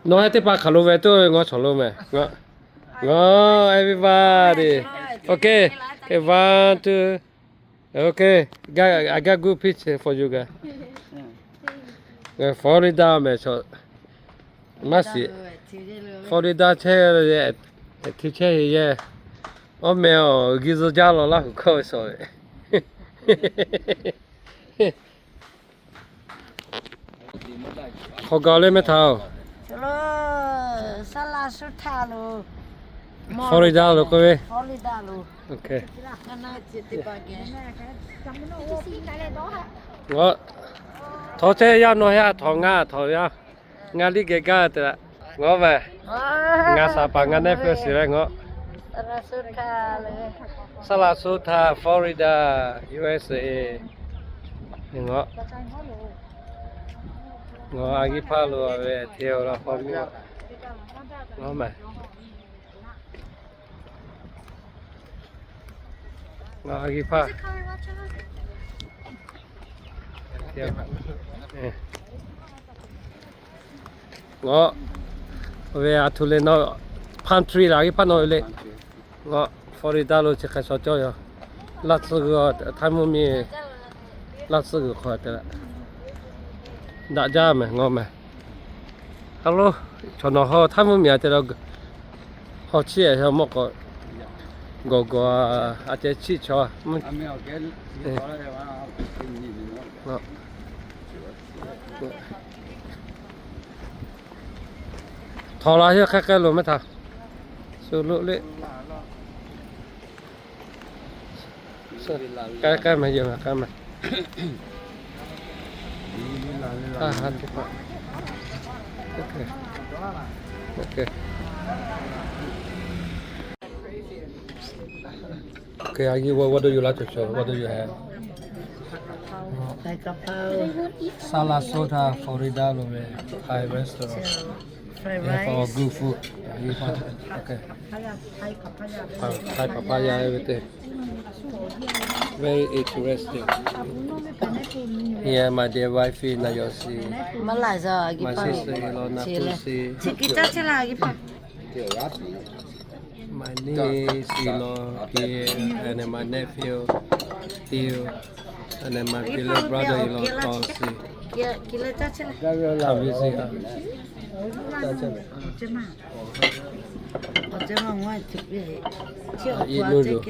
Nawˬ hui teˇ hpaˍ hk'aˬ lo ve tuˬ ngaw chaw lo meh. Ngaw, everybody. Okay, okay, one, two. Okay, got, I got good picture for you guys. Florida meh chaw. Maˇ shiˍ. Florida chehˇ ve, hti chehˇ ve yehˬ. Awˬ meh awˬ g'uˇ zuhˆ jaˇ law laˇ huˍ hkawˇ ve shawˍ ve. Hk'aw gaˬ leh meh htaꞈ-oˬ. Florida lo k'oˆ ve. Ngaˬ htawˇ chehˇ yaˇ nawˬ hui a htawꞈ ngaˬ htawꞈ yaˇ. Ngaˬ liˇ geh gaˇ te la. Ngaˬ ve, ngaˬ saˍ paˍ ngaˬ nephew shiˍ leh ngaˬ. Sarasota, Florida, U S A. Ngaˬ, ngaˬ a g'uˇ hpaˇ lo ve hteˇ la hk'aw miˇ. Ngaˬ ma. Ngaˬ a g'uˇ hpaˇ. Ngaˬ ve a htoꞈ le nawˬ, palm tree la g'uˇ hpaˇ nawˬ le. Ngaˬ Florida lo chi hk'e shaw cawˇ yoˬ. Laˇ tcuhˇ g'uiˬ, Htaiˇ mvuhˇ miˬ, laˇ tcuhˇ g'uiˬ hk'aw te la. Daꞈ jaˇ meh ngaˬ meh. Hello, chaw nawˬ haw Htaiˇ mvuhˇ miˬ a te la. Haw chiˇ a mawˇ k'awꞈ gawˬ gawˬ a ceh chiˇ chaw. Htawꞈ la hk'e hk'e lo meh htaꞈ shu lo le. K'ai k'ai meh, yehˬ k'ai meh. Okay. Okay, what, what do you like to show? What do you have? Sarasota, Florida lo ve Thai restaurant. Fried rice. Good food. Okay. Thai papaya, everything. Very interesting. Yeah, my dear wifey, Nayosi. My sister-in-law, Napusi. My niece-in-law here, and then my nephew, Theo, and then my beloved brother-in-law, Tosi. Come visit us. Eat noodle.